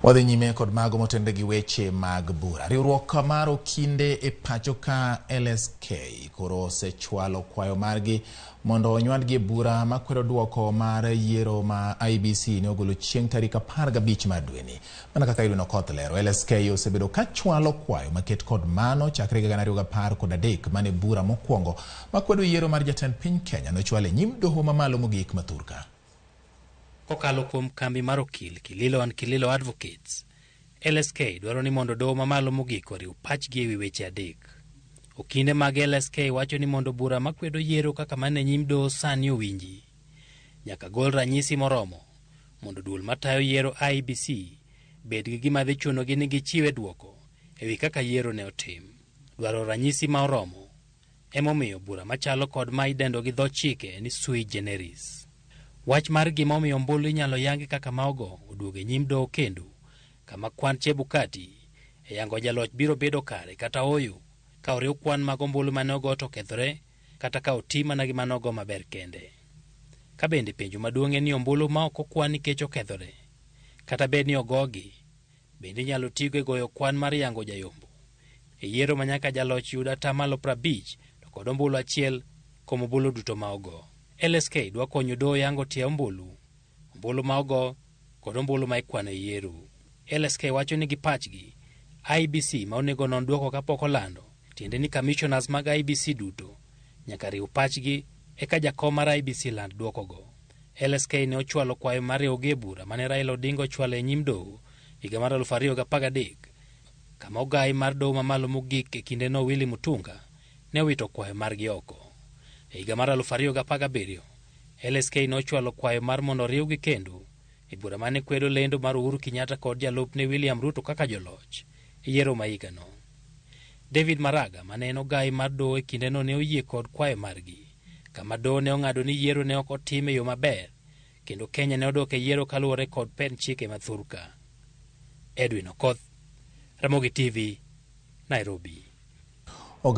Wadhi nyime kod mago motenore gi weche mag bura. Riwruok mar okinde e pacho ka LSK koro osechwalo kwayo margi mondo onywandgi e bura makwedo duoko mar yiero ma IEBC ne ogolo chieng' tarik 15 mar dweni. Mana kaka Edwin Okoth lero, LSK osebedo ka chwalo kwayo maket kod mano chakre higa 2013 mane bura mokwongo makwedo yiero mar jatend piny Kenya nochwal e nyim doho mamalo mogik ma thurka. Kokalo kuom kambi mar okil Kililo and Kililo Advocates, LSK dwaro ni mondo doho mamalo mogik oriw pachgi ewi weche adek. Okinde mag LSK wacho ni mondo bura makwedo yiero kaka mane nyim doho sani owinji, nyaka gol ranyisi moromo mondo duol matayo yiero IEBC bed gi gima dhi chunogi ni gichiwe dwoko ewi kaka yiero ne otim. Dwaro ranyisi ma oromo emomiyo bura machalo kod ma idendo gi dho chike ni sui generis. Wach mar gima omiyo ombulu inyalo yangi kaka ma ogo oduogo e nyim doho kendo, kama kwan Chebukati e yango jaloch biro bedo kare kata ooyo ka oriw kwan mag ombulu mane ogo to okethore kata ka oti mana gi mane ogo maber kende. Ka bende penjo maduong' en ni ombulu ma ok okwan nikech okethore, kata bed ni ogogi, bende inyalo tigo e goyo kwan mar yango jayombo. E yiero ma nyaka jaloch yud atamalo 50 to kod ombulu achiel kuom ombulu duto ma ogo. LSK dwa konyo doho yango tie ombulu, ombulu ma ogo kod ombulu ma ikwano e yiero. LSK wacho ni gi pachgi, IEBC ma onego non duoko kapok olando, tiende ni commissioners mag IEBC duto nyaka riw pachgi eka jakom mar IEBC land duokogo. LSK ne ochwalo kwayo mar riwogi e bura mane Raila Odinga ochwalo e nyim doho higa mar 2013, kama ogai mar doho mamalo mogik e kindeno Willy Mutunga ne owito kwayo margi oko. E higa mar 2017, LSK ne ochwalo kwayo mar mondo oriwgi kendo e bura mane kwedo lendo mar Uhuru Kenyatta kod jalupne William Ruto kaka joloch e yiero ma higano. David Maraga mane en ogai mar doho e kindeno ne oyie kod kwayo margi, kama doho ne ong'ado ni yiero ne ok otim e yo maber kendo Kenya ne odok e yiero kaluwore kod pend chike ma thurka. Edwin Okoth, Ramogi TV, Nairobi.